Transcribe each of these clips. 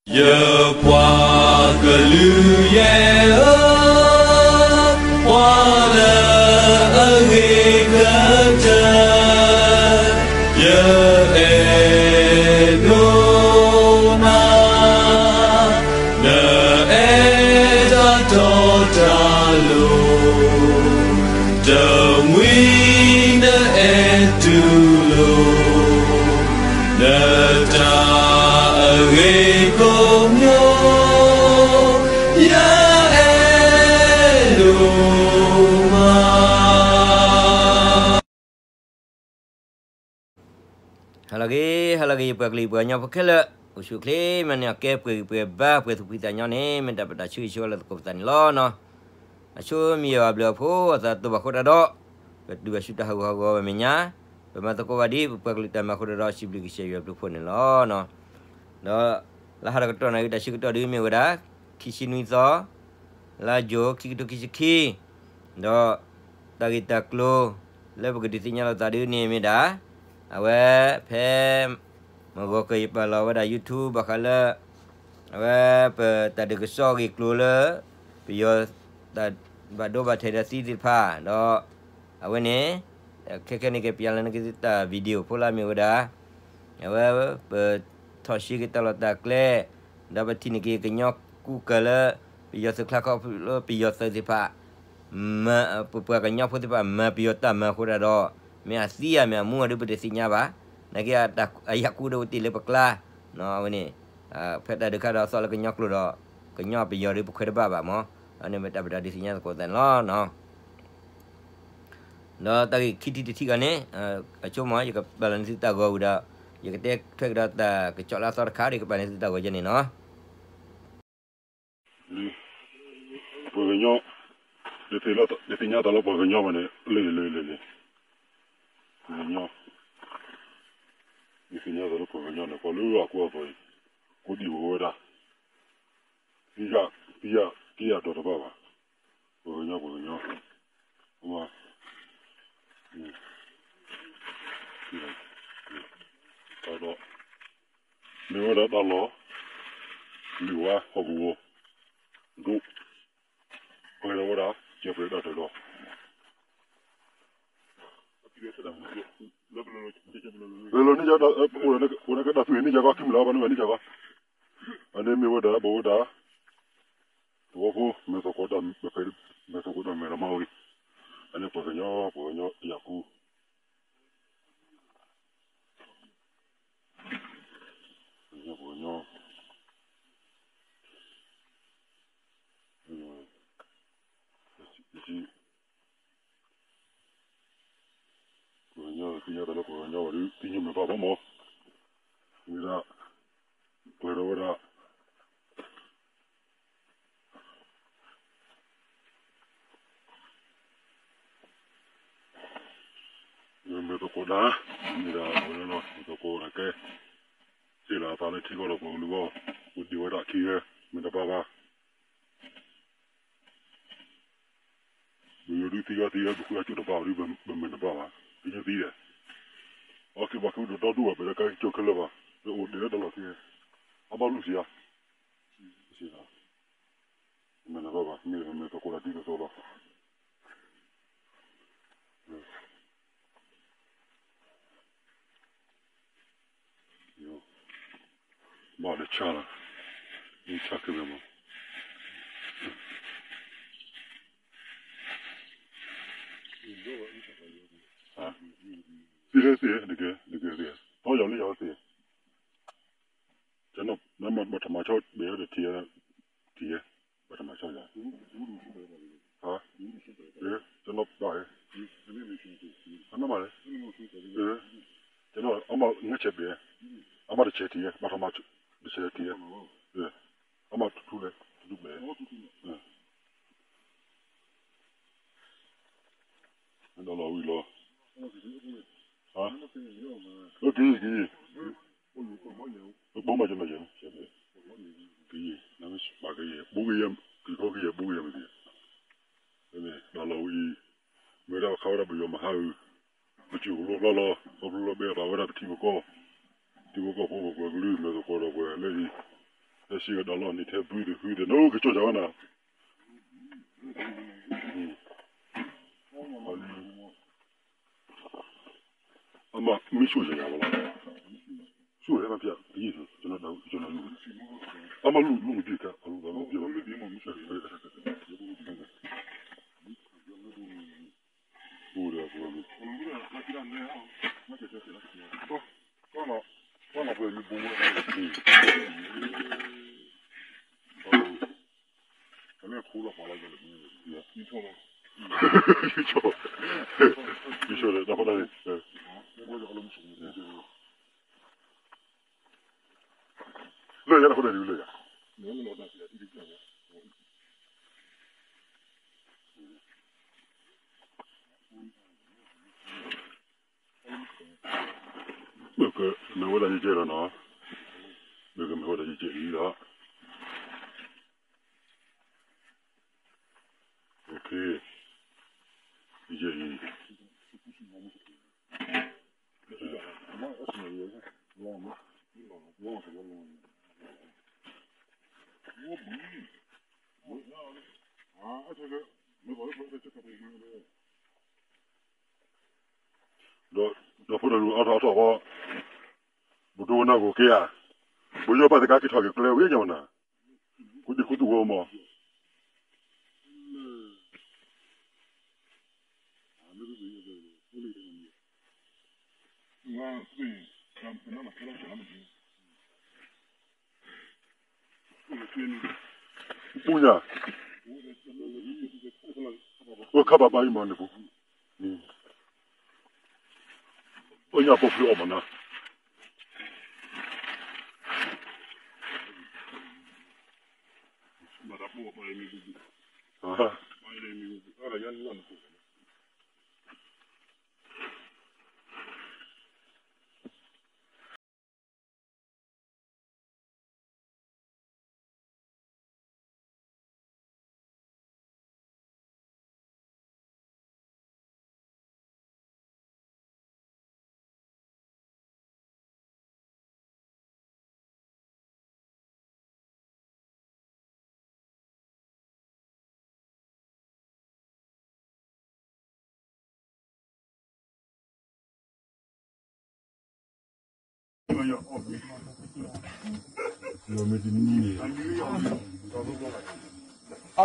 ယပှၤကလုာ်ယဲၢ်ဧၢ, ပှၤလၢအဂ့ၤကတၢၢ်, ယအဲၣ်ဒိးနၤ, နအဲၣ်တၢ်တီတၢ်လိၤ, တမှံၤနအဲၣ်တူၢ်လိာ် နတၢ်အဂ့ၤကိးမံၤ, ယအဲၣ်ဒိးမး. ဟါလၢအဂ့ၤ ဟါလၢအဂ့ၤ ပှၤကလုာ်ပှၤကညီဖိခဲလၢာ်, အိၣ်ဆူၣ်အိၣ်ချ့မးန့ၣ် အကဲပှဲၤဂံၢ်ပှဲၤဘါ ပှဲၤသူၣ်ဖှံသးညီန့ၣ် မ့ၢ်တၢ်ပတၢ်ဆၢဂ့ၤဆၢဝါလၢသကိးပသးန့ၣ်လီၤနီၤ. အဆိမ့ၢ်ယွၤအဘျုးအဖှိၣ် အသးတဘၣ်ဃိတၢ်ဒီး ပတုၤဘၣ်ဆူတၢ်ဟးဂူာ်ဟးဂီၤဝဲမဲာ်ညါ, ပမၤသကိးဘၣ်ဒ်ပပှၤကလုာ်တၢ်မၤအဃိဒီး စံးဘျုးကစၢ်ယွၤအဘျုးအဖှိၣ်န့ၣ်လီၤ. ဒီးလၢဟါတကတီၢ်နၣ်ရံၣ် တၢ်ဆၢကတီၢ်ဒ်မ့ၢ်ဝဲဒၣ် ခံဆံနွံသီ လါယူၤ ခံကထိခံဆံခံ, ဒီးတၢ်ဂ့ၢ်တၢ်ကျိၤ လၢပကဒုးသ့ၣ်ညါလိာ်သးဒ်န့ၣ်မ့ၢ်ဒၣ် အဝဲဖဲ မုၢ်ဂီၤကယပာ်လီၤဝဲဒၣ် YouTube ဘၣ်ဃးလၢ အဝဲပတၢ်ဒုးကစီၣ်ဂ့ၢ်ကျိၤလၢ ပယီၤတၢ်ဘၣ်ဒိဘၣ်ထံးဒီးသံသ့ၣ်တဖၣ် ဒီးအဝဲန့ၣ် ခဲခဲန့ၣ်ကပျးလၢနကသ့ၣ်တၢ် video ဖိလၢမ့ၢ်ဝဲဒၣ် အဝဲပထီၣ်ဆှံက့ၤတၢ်လီၢ်တၢ်ကျဲ ဒီးပထံၣ်န့ၢ်က့ၤကညီကူကၤလၢ ပယီၤသုးကျါခီဖျိလၢပယီၤသုးသ့ၣ်တဖၣ် ပပှၤကညီဖိသ့ၣ်တဖၣ် မၤပယီၤတၢ်မၤအဃိဒၣ်ဒီး မ့ၢ်အသံဧါမ့ၢ်အမူဧါဒ်ပတသ့ၣ်ညါဘၣ်. နာ်က့ အယၣ်ကူဒီးအိၣ်တ့ၢ်လၢပကျါ အဝဲန့ၣ် ဖဲတၢ်ဒုးခါဒီးသီၣ်လၢကညီကျိာ်ဒီး ကညီပယီၤဒီးပခွဲးတဘၣ်ဘၣ်မး. အန့ၣ်မ့ၢ်တၢ်ပတၢ်ဒုးသ့ၣ်ညါသကိးသးန့ၣ်လီၤ. ဒီးတၢ်ဂ့ၢ်ခံထံၣ်တထံၣ်ဂီၤန့ၣ် အဆိကမိၣ် ယကပာ်လီၤန့ၢ်သုတၢ်ဂီၤဝံၤဒီး ယကတဲထွဲကဒီးတၢ်ကစီၣ်လၢအသီတခါဒီး ယကပာ်န့ၢ်သုတၢ်ဂီၤယဲန့ၣ်နီၤ. ပှၤကညီ ဒုးသ့ၣ်ညါသးလၢပှၤကညီဘၣ်န့ၣ် လၢလၢလၢလၢ ပှၤကညီ ဒုးသ့ၣ်ညါသးလၢပှၤကညီန့ၣ် ပှၤလၢအကွၢ်အသိးအံၤ ကိးဒံၣ်ဝဲဝဲဒၣ် သံယၣ် သံယၣ်က့ယၣ်ဒီးတဘၣ်ဘၣ်. ပှၤကညီ ပှၤကညီ အမ ဒီး မ့ၢ်ဝဲဒၣ်တၢ်လီၢ် လံာ်ဝါဟီၣ်ကဝီၤ ဒိၣ် ပှဲၤဒီးဝဲဒၣ် ကဲပှဲၤဒၣ်တၢ်ဒီး လၢလၢန့ၣ်ယၤ အိၣ်န့ၣ်ကဲတၢ်သွံၣ်န့ၣ်ယၤကီး ခံမံၤလၢဘၣ်န့ၣ်ဝဲန့ၣ်ယၤကီး အန့ၣ်မ့ၢ်ဝဲဒၣ် ပဝဲဒၣ် သဝီဖိ မဲာ်သကိး မဲာ်သကိးတၢ်မဲာ်တၢ်မါဝံၤ အန့ၣ်ပှၤကညီ ပှၤကညီယၤကူ ပှၤကညီ ပှၤကညီ ပှၤကညီ သ့ၣ်ညါသးလၢပှၤကညီဝဲဒၣ် သ့ၣ်ညါမဲာ်ဘၣ်ဘၣ်မး ဝဲဒၣ် ပှဲၤဒီးဝဲဒၣ် မဲာ်သကိးဒၣ် မ့ၢ်ဒၣ်ဝဲလီၤ မဲာ်သကိးဒၣ်ကဲ စ့ၢ်လီၤအသးလၢထံကီၢ်ဒီးပှၤကလုာ်အဂီၢ် အိၣ်ဒံးဝဲဒၣ်ခံဂၤ မ့ၢ်တဘၣ်ဘၣ် ပယီၤဒုးသံဂၤသံဂၤ ပဃုအကၠိၣ်တဘၣ်ဒုး ပမဲာ်တဘၣ်ဘၣ် ပညိၣ်သံဒီး အီၣ်က့ၤဘၣ်က့ၤဒီးဒီဒူၣ်ဘၣ် ပတကဲကၠိၣ်ခဲလၢာ်ဘၣ် ပအိၣ်ဒံးလၢတၢ်လီၢ်ခံ အဘၣ်လူၢ်ဆံးဧါ မ့ၢ်တဘၣ်ဘၣ် မ့ၢ်မဲာ်သကိးဒၣ်ဒ်သိးသိးလီၤ ဘၣ်လၢဆါလီၤ ဆါက့ၤမ့ၢ်မး သ့ၣ်သ့ၣ် တကဲ တကဲသ့ၣ် သီယီၤလၢယီၤသ့ၣ် ကနဘၣ်ထမၤဆီဘဲၣ်ဒီးထံ ထံ ဘၣ်ထမၤဆီယၤ ကနဘၣ် အနမလဲၣ် ကန အမငဲၢ်ဆဲးဘဲၣ် အမတဆဲးထံ ဘၣ်ထမၤ တဆဲးထံ အမထူလဲၣ် ထူဘဲၣ် ဒီးလီၤဝံၤလီၤ က့ၤ က့ၤ ဘိမးကနီၤယဲ က့ၤ နမ့ၢ်ပာ်က့ၤယဲ ဘူးက့ၤယဲ က့ၤခီက့ၤယဲ ဘူးက့ၤယဲမ့ၢ်သ့ ဒီးလီၤဝံၤအံၤ မ့ၢ်ဝဲဒၣ်ခါဝဲဒၣ်ပယီၤမဟါအုး ပစူၢ်ကလိဖျီလီၤ ခီဖျိလၢဘဲပာ်ဝဲဒၣ်ပထံပကီၢ် ထံဖိကီၢ်ဖိပပှၤကလုာ်မဲာ်သကိးဒီးပှၤလၢအံၤ ရှံကဒီးလီၤန့ၣ် ထဲဘုတဟုဒီး နအိၣ်ကကၠီၣ်ယၤဝဲနၤ, အမၤမ့ၢ်ဆိၣ်ယၤယၤဝဲလီၤ, ဆိၣ်ဟဲမၤဖျါ, တယံာ်, အမၤလူၤလူၤမဒံးကါ, အလူၤမဒံးဘၣ်, အိၣ်ဒီး လၢယၤတၢ်ဖိတၢ်လံၤလၢယၤ, မ့ၢ်ဝဲဒၣ်ယကဲလီၤနီၤ, မ့ၢ်ကမ့ၢ်ဝဲဒၣ်ယကဲလီၤနီၤ, ယကဲအံၤ ဒီးဖိဒိၣ်လူၤအါထီၣ်အါထီၣ်ဘီ, ဘူးဒိကနၢ်ဂိၢ်က့ၤဧါ, ဘူးယီၢ်ပာ်သကါက့ၤထီၣ်က့ၤကျဲဝဲညါမနၤ, ဃုဒံးဃုသူဝဲမီၤ ပူညါ, အိၣ်ခါဘၣ်ဘၣ်အံၤမၤန့ၣ်ပူ, အိၣ်ညါပိာ်ဖုအီၣ်မနၤ, အီၣ်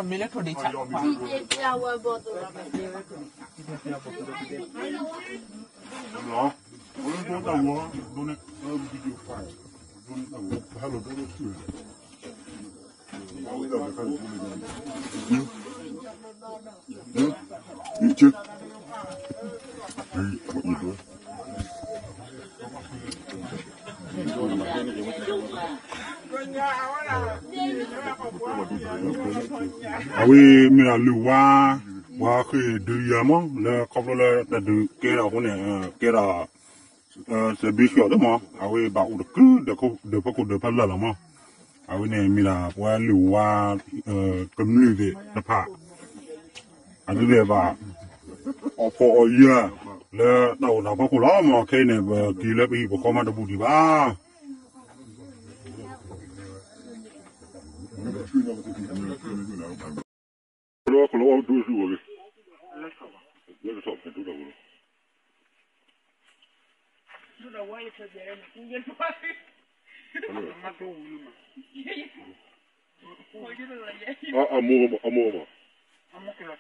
မ့ၤလၢထိၣ်ဒံးဆၣ်, အဝဲမ့ၢ်ဒၣ်လုၢ်ဝါ, ပှၤဃ့ၢ်ဒုးယၤမး လၢခီဖျိလၢတၢ်ဒုးကဲထီၣ်အဃိန့ၣ် ကဲထီၣ် စဘံးဆှီၣ်လၢမး အဝဲဘၣ်အိၣ်တကုဒီး ဒၢးဖိခိၣ်ဒၢးဖးလၢ်လီၤမး, အဝဲန့ၣ်မ့ၢ်ဒၣ်ပှၤလုၢ်ဝါ ကမျၢၢ်သ့ၣ်တဖၣ် အဒုးသ့ၣ်ဘၣ် အီၣ်ဖှီၣ်အီၣ်ယာ် လၢတၢ်အိၣ်တၢ်ဖီခိၣ်လီၤမး, ခဲအံၤန့ၣ် ပက့ၤလၢပဟံၣ်ပဃီမးတဘူးဒံးဘၣ်. အမိၢ်မး, အမိၢ်မး, ဖိန့ၣ်အံၤ ကံ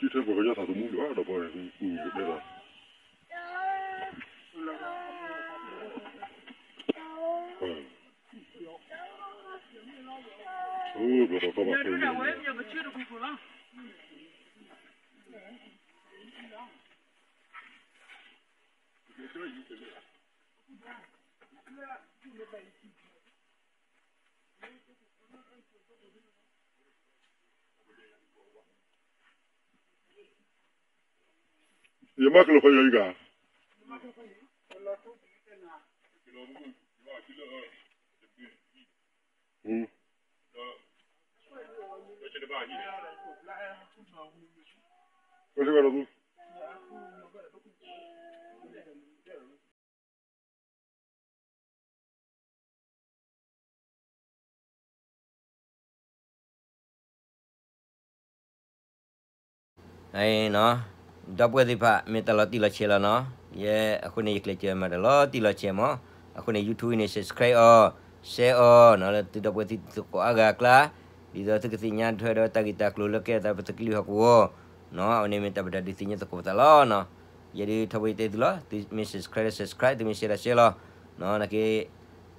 ထဲပှၤကညီသးသမူလီၤ ဒီးပှၤန့ၣ် အိၣ်ဘျီဘၣ်ကီဘၣ်ခဲ ယမၤကလီၤဖဲယၤအံၤဂၤ, ပှၤစ့ၢ်ကီးဒီးသူ နီၤ, ဒီပုၢ်ဝဲၢ်သ့ၣ်တဖၣ် မ့ၢ်တၢ်လီၤတံၢ်လီၤဆဲးလီၤနီၤ, ယဲ အဃိန့ၣ် ယကျဲးစၢးမၤတၢ်လီၤတံၢ်လီၤဆဲးမး, အဃိန့ၣ် YouTube အံၤန့ၣ် subscribe အီၤ, share အီၤနီၤ, လၢသုဒီပုၢ်ဝဲၢ်သ့ၣ်တဖၣ်ကိးဂၤအကျါ, ဒ်သိးသုကသ့ၣ်ညါထွဲဒီးတၢ်ဂ့ၢ်တၢ်ကျိၤလၢကဲထီၣ်သးပသးကံလုၢ်ဟီၣ်ကဝီၤ, နီၤ, အဝဲန့ၣ်မ့ၢ်တၢ်ပတၢ်ဒုးသ့ၣ်ညါသကိးပသးလီၤနီၤ, ယဲဒုးထီဘိယတဲသုလီၤ, သုမ့ၢ် subscribe ဒီး subscribe, သုမ့ၢ် share ဒီး share လီၤ, နီၤ, နာ်က့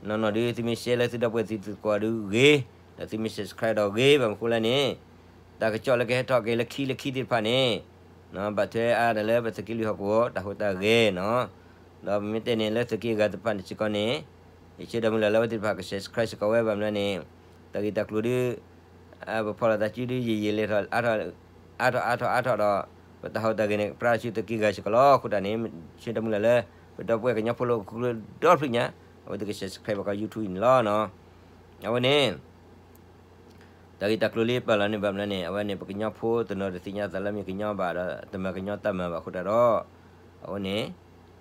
နီၢ်နီၢ်ဒုး သုမ့ၢ် share လၢသုဒီပုၢ်ဝဲၢ်သ့ၣ်တဖၣ်ကိးဂၤဒုးဂ့ၤ, ဒီးသုမ့ၢ် subscribe ဒီးဂ့ၤ, ဘၣ်မနုၤအဃိလဲၣ်န့ၣ်, တၢ်ကစီၣ်လၢကဟဲထီၣ်က့ၤလၢခံလၢခံသ့ၣ်တဖၣ်န့ၣ်, ဘၣ်ထွဲအါဒၣ်လၢပသးကံလုၢ်ဟီၣ်ကဝီၤ တၢ်ဟူးတၢ်ဂဲၤနီၤ, ဒီးပမ့ၢ်တဲန့ၣ်လၢသုးက့အဂၤသ့ၣ်တဖၣ်န့ၣ်စ့ၢ်ကီးန့ၣ်, ယဆၢဒီးမုၢ်လၢ်လၢအဝဲသ့ၣ်တဖၣ်က subscribe စ့ၢ်ကီးဝဲ ဘၣ်မနုၤလဲၣ်န့ၣ်, တၢ်ဂ့ၢ်တၢ်ကျိၤဒုး ပဖီၣ်လိာ်သးစုဒုးယံာ်ယံာ်လဲၤထီၣ် အါထီၣ်အါထီၣ်အါထီၣ်ဒီး, ပတၢ်ဟူးတၢ်ဂဲၤန့ၣ် ပြၢတၢ်စုသုးက့ဂၤစ့ၢ်ကီးလီၤ. အဃိသတးန့ၣ် ဆၢဒီးမုၢ်လၢ်လၢ ပဒီပုၢ်ဝဲၢ်ကညီဖိလၢဟီၣ်ခိၣ်ချၢဒီဖျၢၣ်ညါ, အဝဲသ့ၣ်က subscribe ဘၣ်ကီး YouTube အံၤန့ၣ်လီၤ. အဝဲန့ၣ် တၢ်ဂ့ၢ်တၢ်ကျိၤလၢပာ်လီၤန့ၣ် ဘၣ်မနုၤလဲၣ်န့ၣ်, အဝဲန့ၣ် ပကညီဖိတနီၤတသ့ၣ်ညါသးလၢမ့ၢ်ကညီဘၣ်ဒီး တမၤကညီတၢ်မၤဘၣ်အဃိသတးဒီး, အဝဲန့ၣ်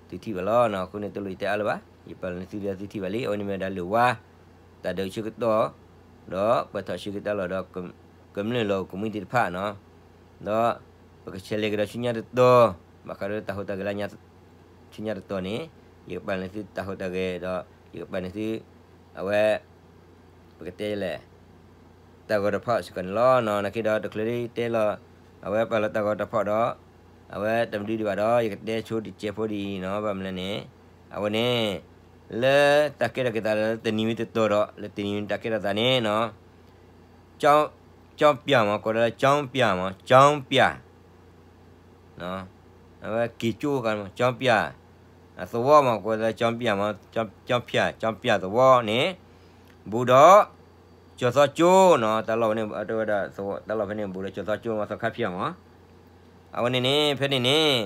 သုထံၣ်ဘၣ်လီၤ. အဃိန့ၣ် တလိၣ်ယတဲအါလၢၤဘၣ်, ယပာ်လီၤန့ၢ်သုဒီးသုထံၣ်ဘၣ်လံ. အဝဲန့ၣ်မ့ၢ်ဝဲဒၣ်လၢၢ်ဝါ တၢ်ဒုးဆၢကတီၢ် ဒီးပှၤထီၣ်ဆၢကတီၢ်လီၤဒီး ကမျၢၢ်လီၤကမှံသ့ၣ်တဖၣ်နီၤ, ဒီးပကဆဲးလဲၤကဒီးဆူညါတတီၤ, ဘၣ်ဃးဒီးတၢ်ဟူးတၢ်ဂဲၤလၢညါ ဆူညါတတီၤန့ၣ်, ယကပာ်န့ၢ်သုတၢ်ဟူးတၢ်ဂဲၤဒီး ယကပာ်န့ၢ်သု အဝဲ ပကတဲလဲၣ် တၢ်ဂီၤတဖီၣ်စ့ၢ်ကီးန့ၣ်လီၤ. နာ်က့ဒီးတချုးဒ်တဲလီၤ အဝဲပာ်လီၤတၢ်ဂီၤတဖီၣ်ဒီး အဝဲတမဒုဒံးဘၣ်ဒီး ယကတဲဆိတစဲးဖိဒ်အံၤနီၤ, ဘၣ်မနုၤလဲၣ်န့ၣ်, အဝဲန့ၣ် လၢတၢ်ကဲထီၣ်က့ၤသးလၢတနံၤဝံၤတတီၤဒီး လၢတနံၤဝံၤတၢ်ကဲထီၣ်သးန့ၣ်နီၤ, ကၠီပျၢ်မး ကိးလၢကၠီပျၢ်မး ကၠီပျၢ် အဝဲက့ၤကၠိ ကၠီပျၢ်, အသဝီမး ကိးလၢကၠီပျၢ်မး ကၠီပျၢ် ကၠီပျၢ်သဝီန့ၣ်, ဘူးဒီး ကၠီၤသီကၠိနီၤ, တၢ်လီၢ်ဝဲန့ၣ် အတဲဝဲဒၣ် တၢ်လီၢ်ဖဲန့ၣ် ဘူးဒီးကၠီၤသီကၠိမး သီခါဖၠၣ်မး, အဝဲန့ၣ်န့ၣ် ဖဲန့ၣ်န့ၣ်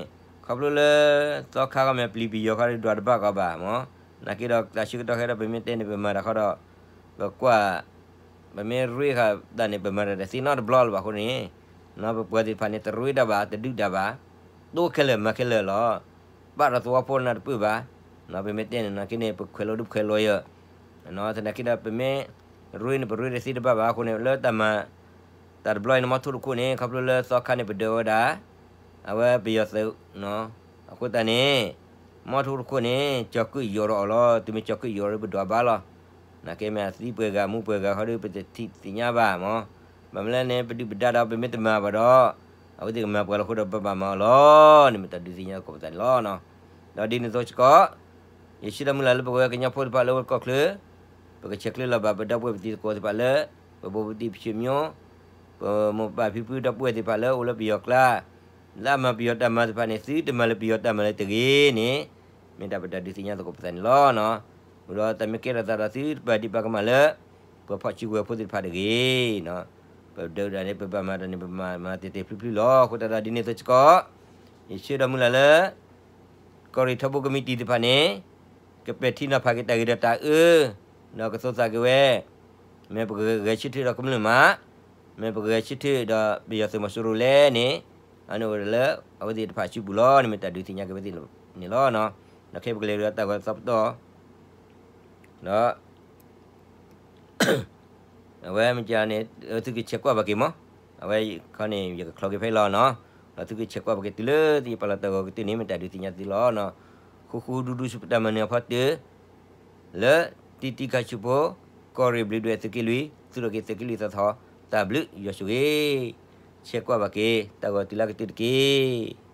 ခီဖျိလၢ သီခါခီမ့ၢ်ပျံၤပယီၤခီဒီးဒွးတဘၣ်ကီးဘၣ်မး, နာ်က့ဒီးတၢ်ဆၢကတီၢ်ခဲဒီး ပမ့ၢ်တဲန့ၣ် ပမၤတၢ်ခီဒီး ပကွၢ် ပမ့ၢ်ရ့ဃာ်တၢ်န့ၣ် ပမၤတၢ်တသ့နီတဘျီလၢၤဘၣ်အဃိန့ၣ်, ပပှၤသ့ၣ်တဖၣ်န့ၣ် တရ့တၢ်ဘၣ် တဒုးတၢ်ဘၣ်, တိခဲလၢာ်မၤခဲလၢာ်လီၤ. ပာ်ဒီးသဝီဖိနၢ်တပၢၢ်ဘၣ်, ပမ့ၢ်တဲန့ၣ် နာ်က့န့ၣ် ပခွဲးလိဒုးခွဲးလိယၤ, သနာ်က့ဒီး ပမ့ၢ်ရ့န့ၣ် ပရ့တသ့တဘၣ်ဘၣ်အဃိန့ၣ် လၢတၢ်မၤ တၢ်တဘျီအံၤန့ၣ် မီထိတခိၣ်န့ၣ် ခီဖျိလၢသီခါန့ၣ် ပဒၢးဝဲဒၣ် အဝဲပယီၤသုး, အဃိသတးန့ၣ် မီထိတခိၣ်န့ၣ် ကၠီၤကုၣ်ယီၤဒီးအီၤလီၤ, တုၤမ့ၢ်ကၠီၤကုၣ်ယီၤဒီးပဒွးဘၣ်လီၤ. နာ်က့မ့ၢ်အသံပှဲၤဂၤ မူပှဲၤဂၤဃီဒီး ပတထံၣ်သ့ၣ်ညါဘၣ်မး, ဘၣ်မနုၤလဲၣ်န့ၣ် ပဒုၣ်ပဒါဒီးပမ့ၢ်တမၤဘၣ်ဒီး အဝဲသ့ၣ်ကမၤပှၤလီၤအဃိဒီး ပဘၣ်မၤအီၤလီၤန့ၣ် မ့ၢ်တၢ်ဒုးသ့ၣ်ညါသကိးပသးန့ၣ်လီၤ. ဒီးဒ်န့ၣ်အသိးစ့ၢ်ကီး ယဆၢဒီးမုၢ်လၢ်လၢပဝဲကညီဖိသ့ၣ်တဖၣ်လၢဝဲကီၢ်ချၢ ပကဆဲးကျၢလီၤဘၣ်ပဒီပုၢ်ဝဲၢ်ပတံၤသကိးသ့ၣ်တဖၣ်လၢ ပဘူးပတံၢ်ပဆၢမိ ပမိၢ်ပၢ်ဖံဖုဒီပုၢ်ဝဲၢ်သ့ၣ်တဖၣ်လၢအိၣ်လၢပယီၤကျါ လၢအမၤပယီၤတၢ်မၤသ့ၣ်တဖၣ်န့ၣ် သုတမၤလၢပယီၤတၢ်မၤလၢတဂ့ၤန့ၣ် မ့ၢ်တၢ်ပတၢ်ဒုးသ့ၣ်ညါသကိးပသးန့ၣ်လီၤ. ဒီးတၢ်မ့ၢ်ကဲထီၣ်သးဒီးသုတပာ်ဒံးပာ်ကမၣ်လၢ ပှၤဖီၣ်စုကဝဲၤဖိသ့ၣ်တဖၣ်တဂ့ၤ, ပဒုးဒၣ်န့ၣ် ပဘၣ်မၤတၢ်န့ၣ် ပမၤမၤတဲာ်တဲာ်ဖျုဖျုလီၤ. အဃိသတးဒီးဒ်န့ၣ်အသိးစ့ၢ်ကီး ယဆၢဒီးမုၢ်လၢ်လၢ ကီၢ်ရ့ၣ်ထီဘိကမံးတံာ်သ့ၣ်တဖၣ်န့ၣ် ကပဲာ်ထံနီၤဖးက့ၤတၢ်ဂ့ၤဒီးတၢ်အၢ ဒီးကသိးသးက့ၤဝဲ မ့ၢ်ပကဂဲၤဆၢထၢၣ်ဒီးကမျၢၢ်မး မ့ၢ်ပကဂဲၤဆၢထၢၣ်ဒီးပယီၤသုးမီၤစိရိၤလဲၣ်န့ၣ် အန့ၣ်အိၣ်လၢအဝဲသ့ၣ်တဖၣ်စုပူၤလီၤန့ၣ် မ့ၢ်တၢ်ဒုးသ့ၣ်ညါက့ၤဝဲသ့ၣ်န့ၣ်လီၤ. ဒီးခဲအံၤပကလဲၤဒီးတၢ်ဂီၤသီပတီၢ် ဒီး အဝဲမ့ၢ်ကန့ၣ် သုကဆဲးကွၢ်ဘၣ်က့ၤမး, အဝဲခီန့ၣ် ယကချီက့ၤဖဲအံၤလီၤနီၤ, ဒီးသုကဆဲးကွၢ်ဘၣ်က့ၤတုၤလၢသုယပာ်လီၤတၢ်ဂီၤကတၢၢ်န့ၣ် မ့ၢ်တၢ်ဒုးသ့ၣ်ညါသုလီၤနီၤ. ဃူဃူဒူဒူဆူပတၢ်မၤနၢၤအဖီတၢၢ် လၢတံတံခါဆူဖိ ကီၢ်ရ့ၣ်ဘျုးဒွဲၣ်သုးက့လွံၢ် သုးထီၣ်က့ၤသုးက့လွံၢ်သီသီ တၢ်ဘျုးယွၤဆိၣ်ဂ့ၤ, ဆဲးကွၢ်ဘၣ်က့ၤ တၢ်ဂီၤတုၤလၢကတၢၢ်တက့ၢ်.